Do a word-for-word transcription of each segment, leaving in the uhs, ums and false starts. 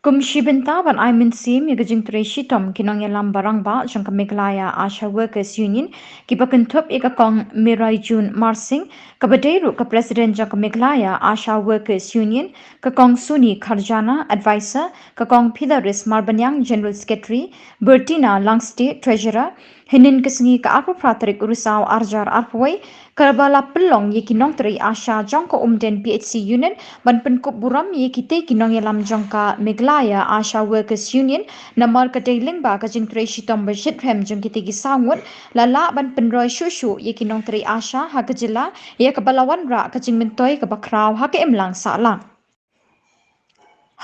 Kum shi bynta ban ai mynsiem ïa ka jingtrei shitom ki nongïalam ba rangbah jong ka Meghalaya ASHA Workers Union, kiba kynthup ïa ka Kong Miraijun Marsing, kaba dei ruh ka President jong ka Meghalaya ASHA Workers Union, ka Kong Suni Kharjana, Advisor, ka Kong Philaris Marbaniang, General Secretary, Bertina Langstieh, Treasurer, hynnin ka sngi ka arphew phra tarik u Risaw arhajar arphew wei, kaba la pynlong ïa ki nongtrei ASHA jong ka Umden P H C Unit ban pynkup burom ïa kitei ki nongïalam jong ka Meghalaya ASHA Workers Union, namar ka dei lyngba ka jingtrei shitom ba shitrhem jong kitei ki saw ngut, la lah ban pynroi shuh shuh ïa ki nongtrei ASHA ha ka jylla, ïa kaba la wanrah ka jingmyntoi kaba khraw ha ka imlang sahlang.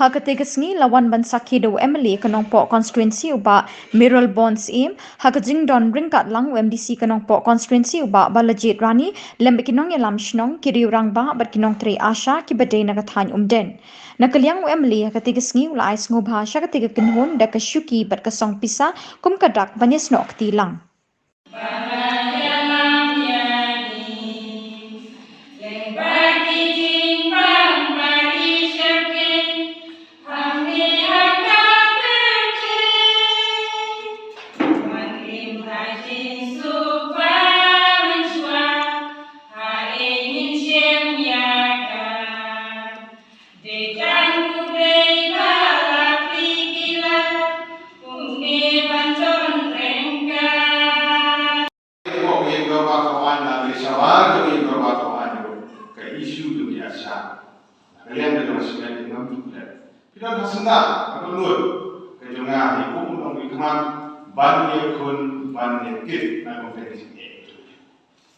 Ha katei ka sngi la wan ban sakhi da u M L A ka Nongpoh Constituency u Bah Mayralborn Syiem, ha ka jingdon ryngkat lang u M D C ka Nongpoh Constituency u Bah Balajied Rani, lem bad ki nongïalam shnong, ki riew rangbah bad ki nongtrei ASHA kiba dei na ka thaiñ Umden. Na ka liang u M L A ha katei ka sngi u la ai sngewbha sha katei ka kynhun da ka shuki bad ka song pisa kum ka dak ban ïasnoh kti lang. Ka ïing dorbar thaw aiñ, na ka shabar jong ka ïing dorbar thaw aiñ ruh, ka issue jong ki ASHA, na ka liang ka jong ka shnong ngam ju klet. Phi don ha syndah, ka dohnud ka jong nga hi kum u nongmihkhmat ban ïakhun, ban ïakit na ka bynta ka jingeh.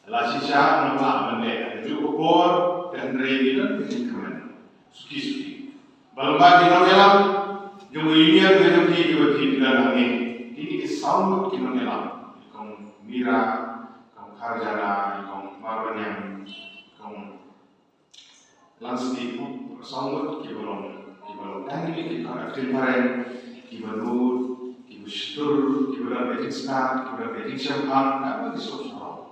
La shisha ngam lah ban leh ha kajuh ka por, te hynrei ngi don ka jingkmen suki suki. Ba lyngba ki nongïalam jong ka Union ka jong phi, kiba phi don hangne, kine ki saw ngut ki nongïalam, i Kong Mira, i Kong Kharjana, i Kong Marbaniang, i Kong Langstieh, saw ngut kiba long, kiba long dynamic, kiba active parent, kiba nud, kiba stur, kiba don ka jingstad, kiba don ka jingshemphang, ka don ki sngewsarong.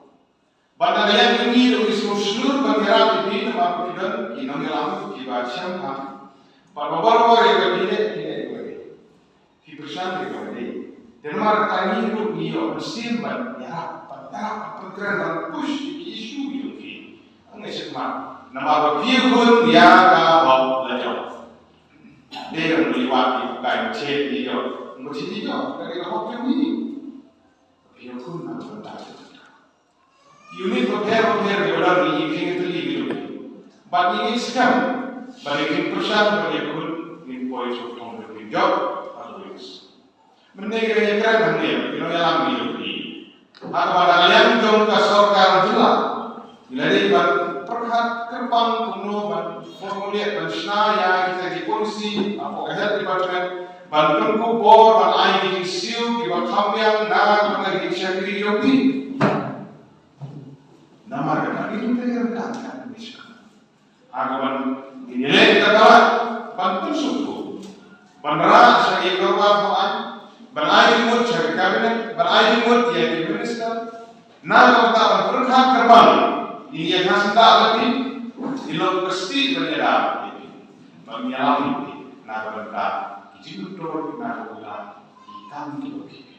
Bad na ka liang jong ngi ruh ngi sngewshlur ban ïarap ïa phi namar ba phi don ki nongïalam kiba shemphang. Bad ba barabor ïa kaba phi leh, phi leh ïa kaba dei. Phi pyrshang ïa kaba dei. Te namar kata ngi ruh ngi ïoh mynsiem ban ïarap, ban ïarap, ban pynkren, ban push ïa ki issue jong phi. Ngi sngewthuh namar ba phi ïakhun ïa ka hok la jong. Dei ka ngi wad ïa ka, ïa ka, ïa ka hok jong ngi. Phi ïakhun na ka bynta jong ngi. Unit bapher bapher kiba don, ngi ïeng tylli ki jong ngi. Bad ngi ïeng skhem ba ngi ïeng pyrshang ba ngi ïakhun, ngin poi sha u thong jong ngi jop, always. Mynne ngi ïakren hangne, ki nongïalam ngi jong ngi. Ha kaba na ka liang jong ka sorkar jylla, ngi la dei ban pyrkhat kyrpang kumno ban formulate, ban shna ïa kita ki policy hapoh ka health department, ban pynkup bor ban ai ki jingsiew kiba kham biang na ka bynta ki jingshakri jong ki. Namar kata ngi ïoh tang ïa ka bynta ka mission. Ha kaba ngin ïaleh kita ka lad ban pynsngewthuh, ban rah sha ki dorbar thaw aiñ, ban ai jingmut sha ki cabinet, ban ai jingmut ïa ki minister. Na ka bynta ban pyrkhat kyrpang, ngin ïa ka syndah bad ki, ngin long ka stieh ban ïada bad ki, ban ïalam bad ki na ka bynta ki jingmyntoi, na ka bynta ki kam kiba phi.